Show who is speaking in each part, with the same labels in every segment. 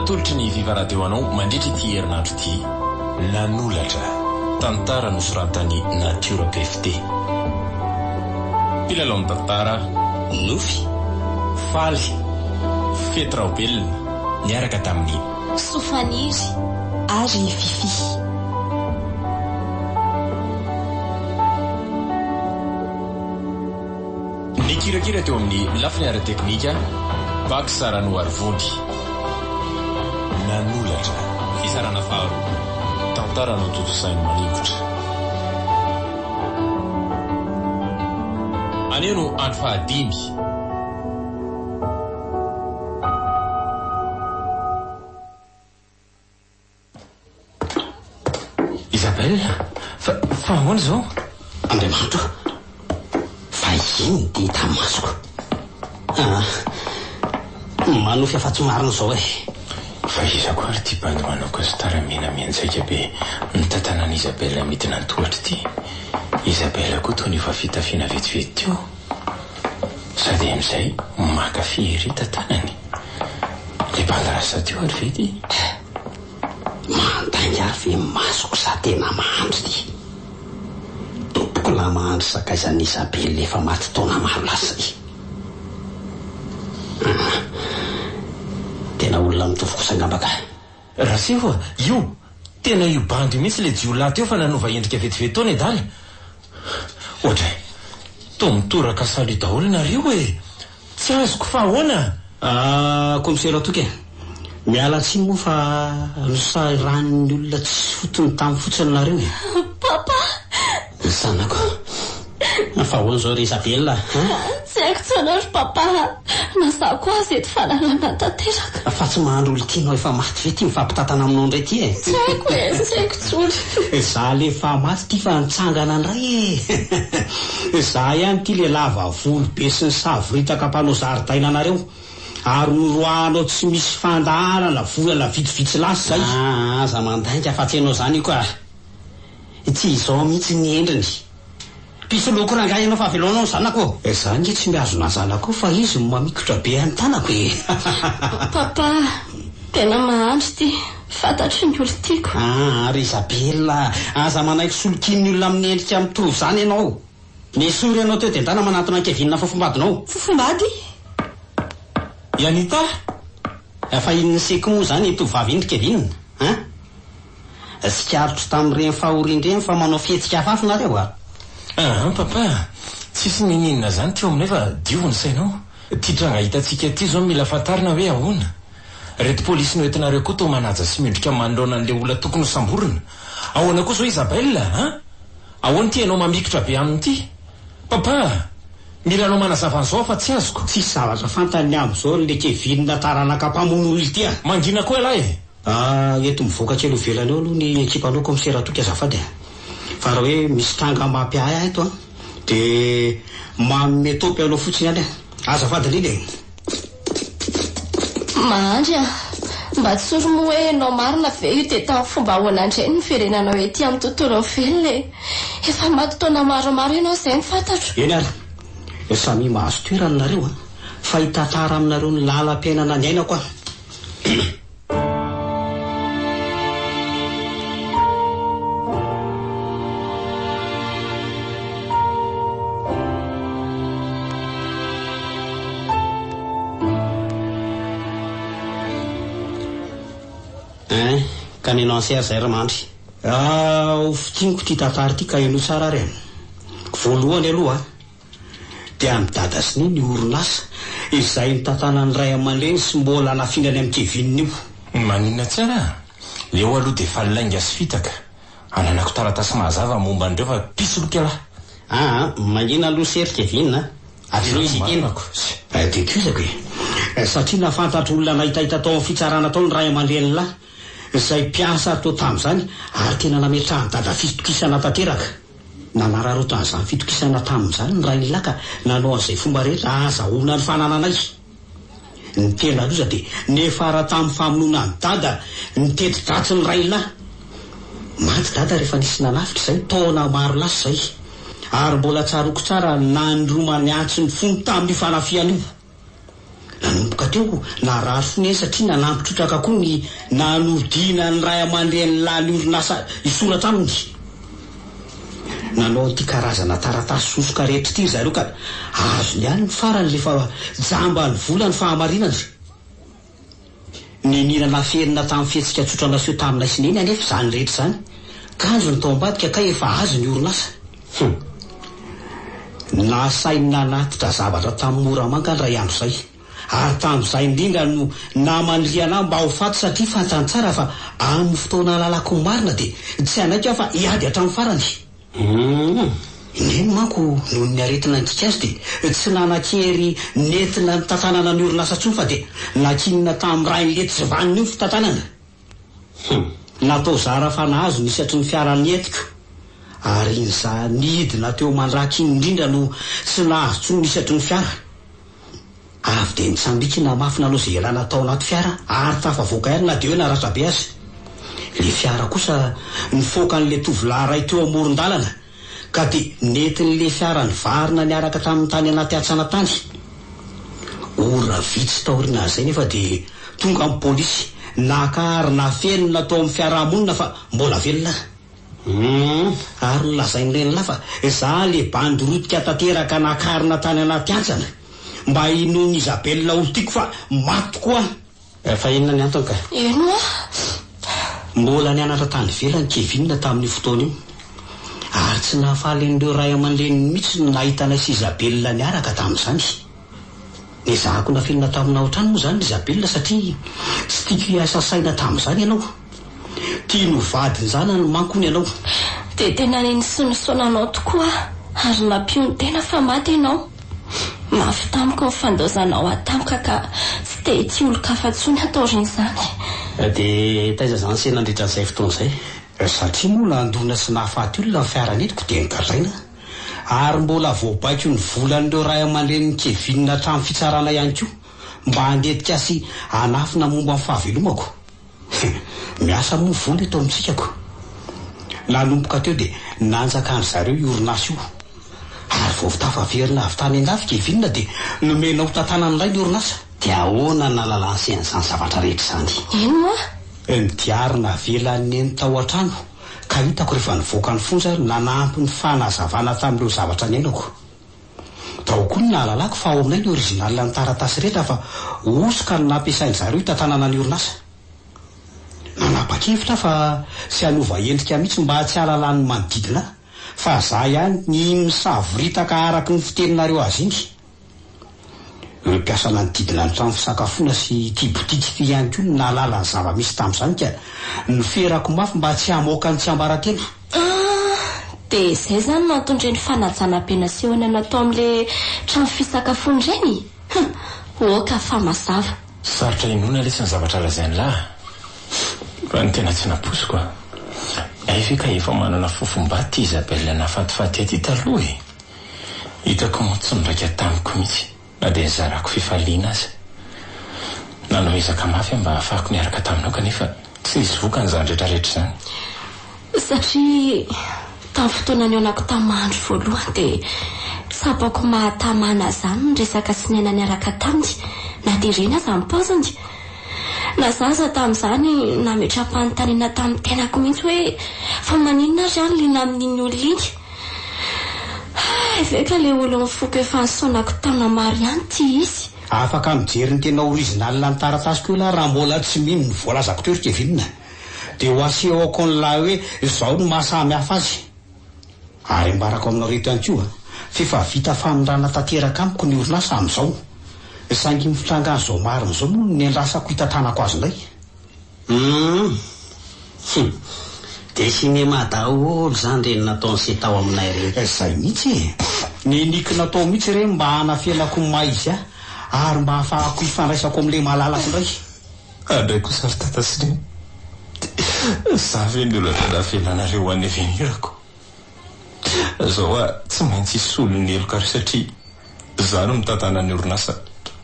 Speaker 1: Natolotry ny Viva Radio anao mandritra ity herinandro ity. Nanolatra. Tantara nosoratan'i Natiora PFT. Mpilalao ny tantara. Nofy. Faly. Fety Raobelina. Niaraka tamin'i.
Speaker 2: Soa Faniry ary Fiffi.
Speaker 1: Nikirakira teo amin'ny lafiny ara-teknika, Bax Ranoarivony. Nanolatra. Fizarana faharoa. Tantara notontosain'i Maningotra. Anio no andro fahadimy. Isabelle, fa, fa ahoana izao?
Speaker 3: Andriamanitra o! Fa inona ity hita masoko? Ah, manofy afa-tsy marina izao e!
Speaker 1: Fa iza koa ary ity bandy manao costard mena mianjaika be mitantana an'i Isabelle midina ny tohatra ity? Isabelle koa toa niova fitafiana vetivety teo. Sady amin'izay maka fy ery tantanany. Ilay bandy rasta teo ary ve ity?
Speaker 3: Mandainga ary ve masoko sa tena mahandry ity? Tompoko lahy mahandry sakaizan'i Isabelle efa maty taona maro lasa izay. Ah, tena olona mitovy kosa angamba ka.
Speaker 1: Raseho a! Io! Tena io bandy io mihitsy ilay jiolahy teo fa nanova endrika vetivety teo nedala! Oadray! Toa mitoraka salut daholo nareo e! Tsy azoko fa ahoana?
Speaker 3: Ah, Kaomisera Toky a! Miala tsiny moa fa nosahiranin'ny olona tsisy fotony tany fotsiny nareo e!
Speaker 2: Papa!
Speaker 3: Zanako. Fa ahoana izao ry Isabella a?
Speaker 2: Tsy haiko tsony ry papa a! Na za koa aza eto fahalalana tanteraka.
Speaker 3: Fa tsy mahandry olon-tianao efa maty ve ity mifampitantana aminao indray ity e?
Speaker 2: Tsy haiko e! Tsy haiko tsony.
Speaker 3: Za le efa maty ity fa nitsangana indray e! Za ihany ity le lava volo be sy nisavoritaka mpanao zaridaina anareo ary noroahanao tsy misy fandaharana volana vitsivitsy lasa izay. Aa aza mandainga fa tsy ianao izany io ka! Tsy izao mihitsy ny endriny. Mpisoloky rangahy ianao fa avelao anao ny zanako ô! Za ange tsy mihazona zanako fa izy no mamikotra be any tanako e!
Speaker 2: Papa, tena mahandry ity, fantatro ny olon-tiako.
Speaker 3: Aa ry Isabella a! Aza manaiky solokian'ny olona amin'ny endrika mitovy izany ianao. Nesory ianao teo dia ndana manantona an'i Kevin fofombadinao.
Speaker 2: Fofombady?
Speaker 1: I Anita?
Speaker 3: Fa inona seko moa izany iny tovovavy iny ry Kevin a? Tsikaritro tamin'ireny fahoriana ireny fa manao fihetsika hafahafa nareo a!
Speaker 1: Aa papa a! Tsisy niniana zany teo aminay fa diovy ny sainao. Ty tranga hitantsika ty zao mila fantarina hoe ahoana? Reto polisy noentinareo koa toa manaja sy miondrika manoloana an'le olona tokony ho samborina. Ahoana koa zao Isabelle a? Ahoana ty ianao mamikitra be aminy ty? Papa a! Mila anao manazava an'izao aho fa tsy azoko.
Speaker 3: Tsisy zavatra fantany ny amin'izao ry le Kevin taranaka mpamono olona ity a!
Speaker 1: Mangina koa ialahy e!
Speaker 3: Ah, eto mivoaka kely ivelany eo aloha ny ekipanao kaomisera Toky azafady a! Fa raha hoe misy tranga mampiahy ahy eto an, dia manome topy anao fotsiny ihany aho. Azafady indrindra e!
Speaker 2: Mahandry a! Mba tsory moa hoe enao marina ve io dia tamin'ny fomba ahoana indray no niverenanao ety amin'ny tontolon'ny velona e? Efa maty taona maromaro ianao izay no fantatro.
Speaker 3: Eny ary, samia mahazo toerana nareo an, fa hitantara aminareo ny lalam-piainana niainako aho. Hein, ka nenao anse ary zay ry Mandry. Ah, ho fintiniko ity tantara ity ka henoy tsara ary e. Voalohany aloha dia an'i Dada sy Neny io orinasa izay nitantanan'ny ray aman-dreny sy mbola nafindrany amin'i Kevin io.
Speaker 1: Maninona tsara? Leo aloha dia efa lainga sy fitaka. Ananako taratasy mazava momba an'ireo fa mpisoloky ialahy.
Speaker 3: Aa, mangina aloha se ry Kevin a! Avelao izy hiteny. Dia tohizako e! Satria nahafantatra olona nahitahita tao amin'ny fitsarana tao ny ray aman-drenin'lah, izay mpiasa tao tamin'izany, ary tena nametrahan'i Dada fitokisana tanteraka. Nanararaotra an'izany fitokisana taminy izany ny rain'lah ka nanao an'izay fomba rehetra hahazahoana ny fanananay. Ny tena loza dia niafara tamin'ny famonoana an'i Dada ny teti-dratsin'ny rain'lah. Maty Dada rehefa nisy nanafika izay, taona maro lasa izay. Ary mbola tsaroako tsara ny naniromany antsy ny fony tamin'io fanafihana io. Nanomboka. Nanomboka teo, narary fo Neny satria nanampy trotraka koa ny nanodina ny ray aman-drenin'lah ny orinasa hisoratra aminy. Nanao an'ity karazana taratasy sosoka rehetra ity ry zareo ka azony ihany ny farany rehefa jamban'ny vola ny fahamarinana. Niniana naferina tamin'ny fihetsika tsotra naseho taminay sy Neny anefa izany rehetra izany, kanjo ny tao ambadika kay efa azo ny orinasa. Hum. Nasainy nanatitra zavatra tamin'i Moramanga indray andro izay, ary tamin'izay indrindra no namanirihana ahy mba ho faty satria fantany tsara fa amin'ny fotoana ahalalako ny marina dia tsy hanaiky aho fa hiady hatramin'ny farany. Humm. Neny manko noho ny aretina nidika azy dia tsy nanan-kery nentina nitantanana ny orinasa intsony fa dia nankinina tamin'ny rain'ilay tsy vanona io ny fitantanana. Humm. Natao zara fa nahazo ny isatry ny fiara nentiko ary iny za nidina teo Mandraka iny indrindra no tsy nahazo intsony ny isatry ny fiara. Avy dia nitsambikina mafy nanao izay ialana tao anaty fiara ary tafavoaka ihany na dia hoe naratra be aza. Ilay fiara kosa nifoaka an'ilay tovolahy iray teo amoron-dalana ka dia nentin'ilay fiara nivarina niaraka taminy tany anaty hantsana tany. Ora vitsy taorian'izay nefa dia tonga ny polisy naka ary nafenina tao amin'ny fiarahamonina fa mbola velona. Humm ary nolazain'i renilahy fa za le bandy rotika tanteraka nakarina tany anaty hantsana mba hinoan'i Isabelle ho tiako fa maty tokoa aho. Fa inona ny antony ka?
Speaker 2: Eny oa.
Speaker 3: Mbola nianatra tany ivelany Kevin tamin'io fotoana io. Ary tsy nahafaly an'ireo ray aman-dreniny mihitsy ny nahita anay sy Isabelle niaraka tamin'izany. Nezahako nafenina taminao hatrany moa izany ry Isabelle satria tsy tiako hiasa saina tamin'izany ianao. Tiany ho vadin-janany manko hono ianao.
Speaker 2: Dia tena nisonisona anao tokoa aho ary nampionon-tena fa maty ianao. Mafy tamiko ny fandaozanao ahy tampoka ka tsy te hitia olon-kafa intsony aho taorian'izany.
Speaker 3: Dia taiza izany se nandritra an'izay fotoana izay? Satria moa nandona sy nahafaty olona ny fiara nentiko dia nogadraina. Ary mbola voabaiko ny volan'ireo ray aman-drenin'i Kevin hatramin'ny fitsarana ihany koa mba handetika sy hanafina momba ny fahavelomako. Miasa moa vola eto amintsika ko. Nanomboka teo dia nanjakan-dry zareo io orinasa io. Ary vao tafaverina avy tany an-dafy Kevin dia nomena ho tantanany indray ny orinasa. Dia ahoana no nahalalan'i se an'izany zavatra rehetra izany?
Speaker 2: Eny moa.
Speaker 3: Ny diary navelan'i Neny tao an-trano ka hitako rehefa nivoaka ny fonja nanampy ny fanazavana tamin'ireo zavatra niainako. Tao koa ny nahalalako fa ao aminay ny original ny taratasy rehetra fa hosoka no nampiasain-dry zareo hitantanana ny orinasa. Nanapa-kevitra aho fa tsy hanova endrika mihitsy mba tsy hahalalan'ny manodidina ahy fa za ihany iny misavoritaka araky ny fiteninareo azy iny. Ireo mpiasa nanodidina ny trano fisakafoana sy ity boutique ity ihany koa no nahalala ny zava-misy tamin'izany ka noferako mafy mba tsy hamoaka ny tsiambaratelo.
Speaker 2: Ah! Dia izay izany no anton'ireny fanajana be nasehony anao tao amin'ilay trano fisakafoana ireny? Hum! Oka fa mazava.
Speaker 1: Sarotra inoana lesy ny zavatra lazain'lah a! Fa ny tena tsy nampoiziko a! Hay ve ka efa manana fofom-bady ity Isabelle nahafatifaty ahy ity taloha e! Hitako moa tsy niraika tamiko mihitsy na dia nizarako fifaliana aza. Nanao ezaka mafy aho mba hahafahako niaraka taminao kanefa tsy nisy vokany izany rehetra rehetra izany.
Speaker 2: Satria tamin'ny fotoana nihaonako tamin'i Mahandro voalohany dia tsapako mahatamana izany ny resaka sy niaina niaraka taminy na dia ireny aza ny paoziny. Na za aza tamin'izany nametra-panontaniana tamin'ny tenako mihitsy hoe fa maninona ary aho no liana amin'iny olona iny? Hay ve ka le olon'ny foko efa nisaonako taona maro ihany ity izy.
Speaker 3: Afaka mijery ny tena original ny taratasiko io lah raha mbola tsy mino ny voalazako teo ry Kevin. Dia ho asehoko an'lah hoe izao no maha samy hafa azy. Ary ambarako aminareo eto ihany koa f'efa vita famindrana tanteraka amiko ny orinasa amin'izao. Saingy ny fitrangan'izao marina izao moa no niandrasako hitantanako azy indray.
Speaker 4: Humm. Hum. Dia cinéma daholo izany ireny nataon'i se tao aminay ireny.
Speaker 3: Izay mihitsy e! Niniako natao mihitsy ireny mba hanafenako ny maha izy ahy ary mba hahafahako hifandraisako amin'ilay malalako indray.
Speaker 1: Andray kosa ry dada sy neny. Za ve ny olana navelanareo ho an'ny avenir-ko? Zao aho tsy maintsy hisolo ny helokareo satria za no mitantana ny orinasa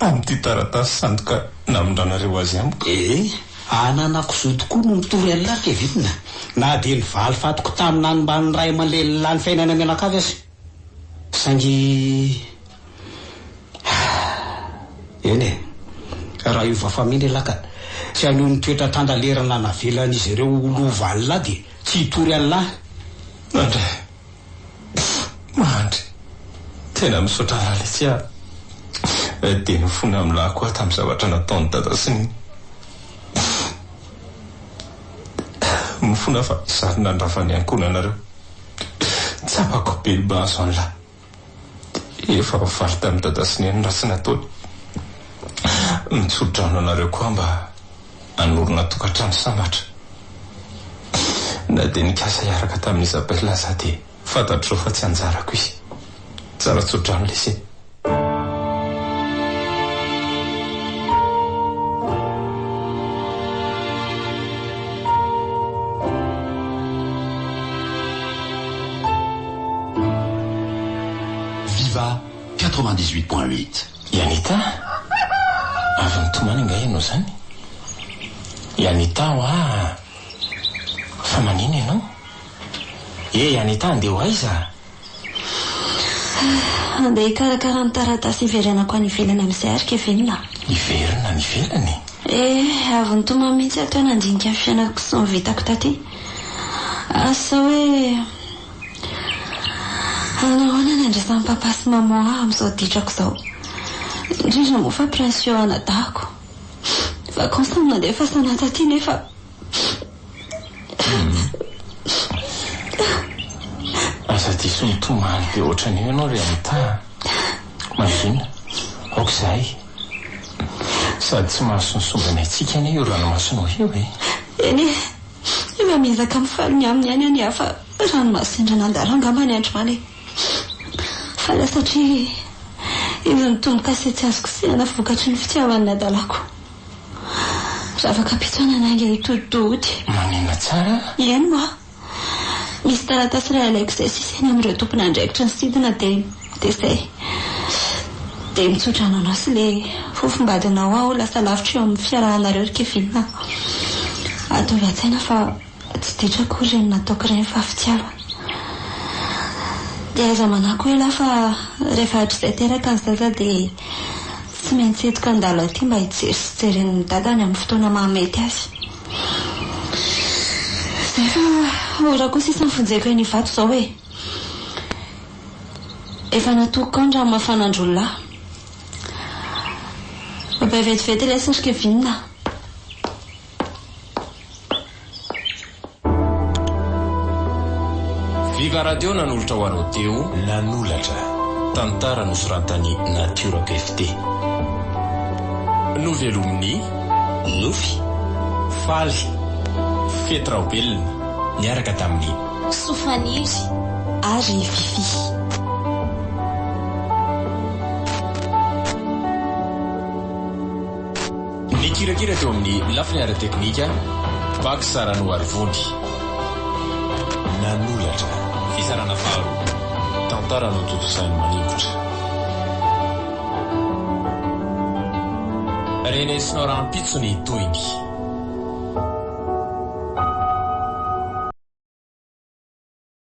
Speaker 1: amin'ity taratasy sandoka namindranareo azy amiko.
Speaker 3: Eh! Ananako zo tokoa no mitory an'lah ry Kevin, na dia ny valifatiko tamin'ny nanimban'ny ray aman-drenilahy ny fiainana mianakavy aza. Saingy. Eny e! Raha hiova famindra ialahy ka tsy haneho ny toetra tandalerana navelan'izy ireo ho lovan'ilahy dia tsy hitory an'ilahy.
Speaker 1: Mandry. Mandry. Tena misaotra an'lah letsy a. Dia nifona amin'lah koa aho tamin'ny zavatra nataon'i dada sy neny. Mifona fa izaho no nandrava ny ankohonanareo. Tsapako be ny mahazo an'lah. Efa mivaly tamin'i dada sy neny ny ratsy nataony. Mitso-drano anareo koa mba hanorina tokantrano sambatra. Na dia nikasa hiaraka tamin'i Isabelle aza dia fantatro izao fa tsy anjarako izy. Tsara tso-drano lesy e.
Speaker 5: Viva 98.8.
Speaker 1: I Anita? Avy nitomany angaha ianao izany? I Anita hoa Fa manina ianao? Eh Anita andeha ho aiza?
Speaker 2: Andeha hikarakara ny taratasy hiverenako any ivelany amin'izay ary Kevin a!
Speaker 1: Hiverina any ivelany?
Speaker 2: Eh, avy nitomany mihitsy aho teo nandinika ny fiainako sy ny vitako taty. Asa hoe hanao ahoana ny handraisan'i papa sy maman ahy amin'izao ditrako izao. Indrindra moa fa Princio anadahiko. Vacances no nandefasana ahy taty nefa.
Speaker 1: Aza diso mitomany be ohatran'io ianao ry Anita a! Mangina, aoka izay. Sady tsy mahazo ny sombiny antsika anie io ranomasonao io e!
Speaker 2: Eny e! Efa miezaka mifaly ny aminy ihany anie aho fa ranomaso sendra nandalo angamba ny androany e! Faly aho satria izy nitombo-kase tsy azo kosehina vokatry ny fitiavany ny hadalako. Ravaka pitsona nanainga hitodi-doha.
Speaker 1: Manina tsara?
Speaker 2: Eny hoa. Misy taratasy iray alaiko izay sisa eny amin'ireo tompon'andraikitra ny sidina dia dia izay. Dia mitsodrano anao sy ilay fofombadinao aho lasa lavitra eo amin'ny fiarahanareo ry Kevin a. Ataovy an-tsaina fa tsy ditra akory ireny nataoko ireny fa fitiavana. Dia aza manahy koa elah fa rehefa hatrizay teraka ny zaza dia Tsy maintsy entiko handalo aty mba hijery sy jeren'ny dadany amin'ny fotoana mahamety azy. Izay fa ora koa sisa ny vonjeko eny Ivato izao e! Efa natokiko ao ny rano mafanan-drololahy. Babay vetivety lesy ry Kevin a!
Speaker 1: Viva Radio nanolotra ho anao teo Nanolatra, tantara nosoratan'i Natiora PFT. Novelomin'i Nofy, Faly, Fety Raobelina, niaraka tamin'i.
Speaker 2: Soa Faniry ary Fiffi.
Speaker 1: Nikirakira teo amin'ny lafiny ara-teknika, Pax Ranoarivony. Nanolatra. Fizarana faharoa. Tantara notontosain'i Maningotra. Renesinao rahampitso ny tohiny.